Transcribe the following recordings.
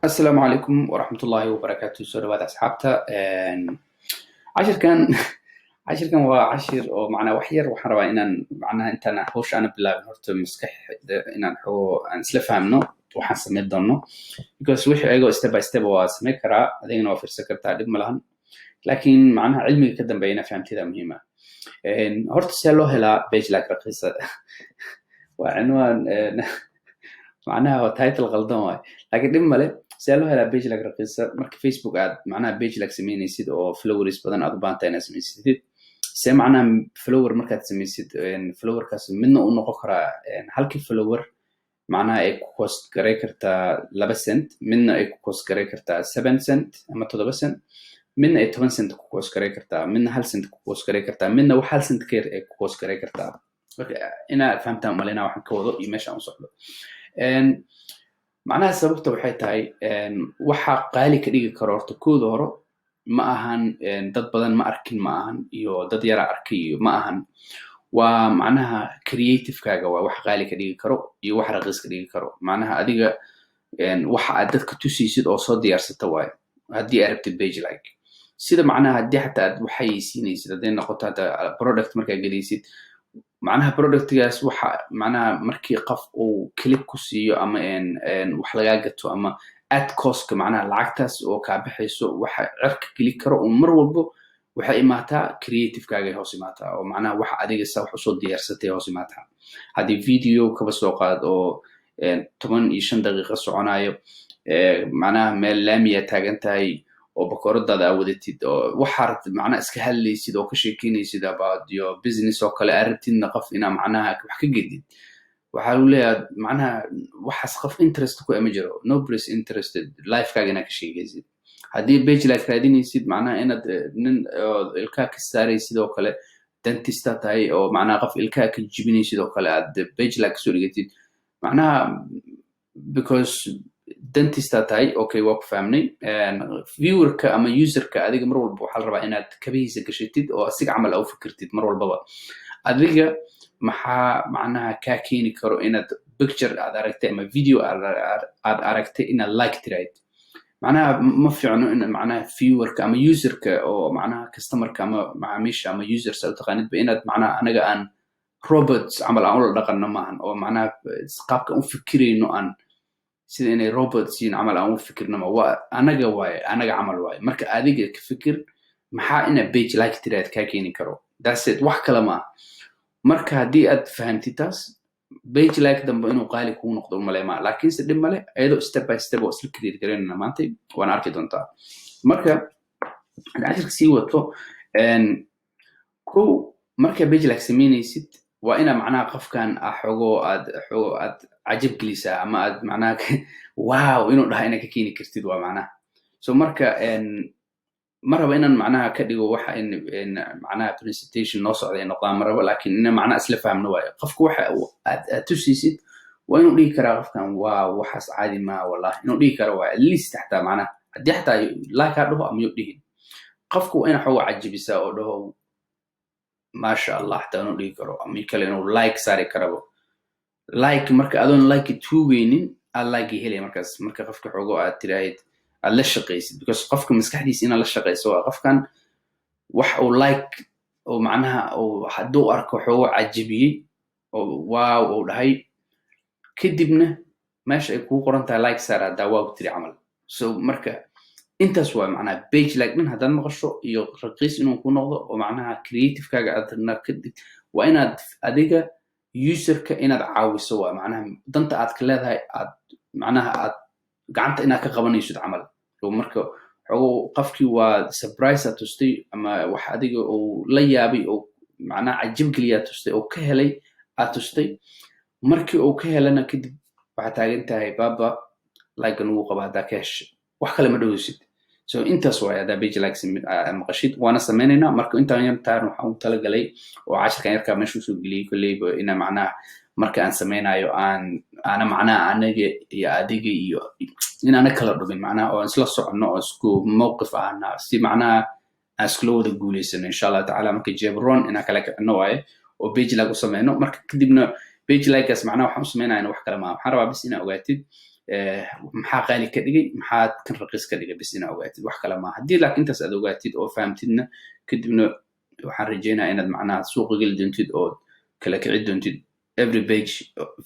Asalaamu calaykum waraxmatullaahi wabarakaatu. Soo dhawaada, asxaabta. Cashirkan waa cashir oo macnaa wax yar waxaan rabaa inaan macnaha intaan hawsha aana bilaabin, horta maskaxda inaan xogo aan isla fahmno waxaan samayn doono, because wixii ayagoo step by step waa samayn karaa, adigana waa fiirsan kartaa, dhib ma lahan, laakiin macnaha cilmiga ka dambeeya inaa fahamtida muhiim ah. Horta see loo helaa page like raqiisa? Waa cinwaan, macnaha waa title qaldan waay, laakiin dhib male. See loo helaa page like raqiisa? Marka Facebook aad macnaha page like samaynaysid oo followers badan aad u baahan inaad samaysatid, see macnaha follower markaad samaysid, followerkaas midna uu noqon karaa halkii follower macnaha ay ku cost garay kartaa 2 cent, midna ay ku cost garay kartaa 7 cent ama 7 cent, midna ay 10 cent ku cost garay kartaa, midna 1 cent ku cost garay kartaa, midna wax 1 cent ka yar ay ku cost garay kartaa. Marka inaad fahamtaan malina waxaan ka wado iyo meesha aan u socdo. Macnaha sababta waxay tahay, waxa qaali ka dhigi karo horta kooda horo ma ahan dad badan ma arkin, ma ahan iyo dad yara arkay iyo ma ahan, waa macnaha creativekaaga waa wax qaali ka dhigi karo iyo wax raqiis ka dhigi karo. Macnaha adiga waxa aad dadka tusaysid oo soo diyaarsata waayo. Haddii aad rabtid page like, sida macnaha haddii xataa aad waxaysiinaysid, hadday noqoto hadda product markaa gelaysid, macnaha productgaas waxa macnaha markii qof uu click ku siiyo ama wax lagaa gato ama ad costka, macnaha lacagtaas oo kaa baxayso, waxa cirka geli karo oo mar walbo waxay imaataa creativekaagay hoos imaataa, oo macnaha waxa adiga sa wax usoo diyaarsatay hoos imaataa. Haddii video kaba soo qaad oo 15 daqiiqo soconayo, macnaha meel laamiya taagan tahay oo bakooradaada aa wadatid oo waxaa rabtid macnaha iska hadlaysid oo ka sheekeynaysid about your business oo kale, aa rabtidna qof inaa macnaha wax ka gedid, waxaa lagu leeyahay macnaha waxaas qof interest ku ma jiro, nobody's interested lifekaaga inaad ka sheegaysid. Haddii page like raadinaysid, macnaha inaad nin ilkaha ka saaraysid oo kale, dentista tahay oo macnaha qof ilkaha ka jibinaysid oo kale, aad page like kasoo dhigatid, macnaha because dentista tahay, okay, waa ku fahmnay. Viewerka ama userka adiga mar walba waxaa la rabaa inaad kabihiisa gashatid oo asiga camal aa u fikirtid mar walbaba. Adiga maxaa macnaha kaa keeni karo inaad picture aad aragtay ama video aad aragtay inaad like tirayd? Macnaha ma fiicno in macnaha viewerka ama userka oo macnaha customerka ama macaamiisha ama users aad u taqaanidba inaad macnaha anaga aan robots camal aan ula dhaqanno maahan, oo macnaha qaabka u fikirayno aan sida inay robots yihiin camal aan u fikirno ma waa anaga waaye, anaga camal waaye. Marka adiga ka fikir maxaa ina page like tiraad kaa keeni karo. That's it, wax kale maaha. Marka haddii aad fahantid taas, page like dambe inuu qaali kugu noqdo umaleymaa, laakiinse dhib male, iyadoo step by step oo isla create garaynana maantay waana arki doontaa. Marka cashirka sii wato, kow, marka page like samaynaysid, waa inaa macnaha qofkan ah xogo aad xogo aad cajab gelisaa ama aad macnaha wow inuu dhaha inaad ka keeni kartid waa macnaha. So marka ma rabo inaan macnaha ka dhigo waxa in macnaha presentation noo socda ay noqdaan ma rabo, laakiin ina macnaha isla fahmno waayo. Qofka waxa aad tusiisid waa inuu dhihi karaa qofkan "Wow, waxaas caadi maa wallahi" inuu dhihi karo waa at least, xataa macnaha haddii xataa like ha dhaho ama yuu dhihin, qofku waa ina xogo cajibisaa oo dhaho "Maasha Allah", xataa inuu dhihi karo ama kale inuu like saari karabo like. Marka adoon like tuugeynin aad like helaya markaas, marka qofka xogo aad tiraahid aad la shaqaysid, because qofka maskaxdiisa inaad la shaqayso waa qofkan wax uu like oo macnaha uu hadduu arko xogo cajibiyey oo "wow" uu dhahay, kadibna meesha ay kugu qoran tahay like saar haddaa "wow" tiri camal. So marka intaas waa macnaha page like dhan haddaad maqasho iyo raqiis inuu ku noqdo oo macnaha creativekaaga aadna kadib, waa inaad adiga userka inaad caawiso, waa macnaha danta aad ka leedahay, aad macnaha aad gacanta inaad ka qabanaysid camal. So marka xogo qofkii waa surprise aad tustay ama wax adiga uu la yaabay oo macnaha cajab geliyaa tustay oo ka helay aad tustay. Markii uu ka helana kadib waxaad taagan tahay baba like nugu qaba haddaa ka heshay, wax kale ma dhoweysid. So intaas waay haddaa page like maqashid, waana sameynaynaa. Marka intaan yartaan waxaan ugu talagalay oo cashirkan yarkaa meesha usoo geliyey kolleyba ina macnaha marka aan sameynayo aan ana macnaha aniga iyo adiga iyo in ana kala dhumin, macnaha oo aan isla soconno oo isku mowqif ahna, si macnaha aan iskula wada guuleysano insha Allah tacaala. Marka jebron inaan kala kicino waaye oo page like u sameyno. Marka kadibna page likegaas macnaha waxaan u sameynaya wax kale maaha, waxaan rabaa bis inaa ogaatid. Maxaa qaali ka dhigay, maxaa kan raqiis ka dhigay, bis inaa ogaatid, wax kale maaha. Haddii laakiin intaas aad ogaatid oo fahamtidna, kadibna waxaan rajeynaya inaad macnaha suuqa geli doontid ood kala kici doontid every page,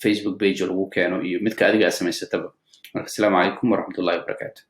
Facebook page lagu keeno iyo midka adiga aad samaysataba. Marka asalaamu calaykum waraxmatullahi wabarakaatu.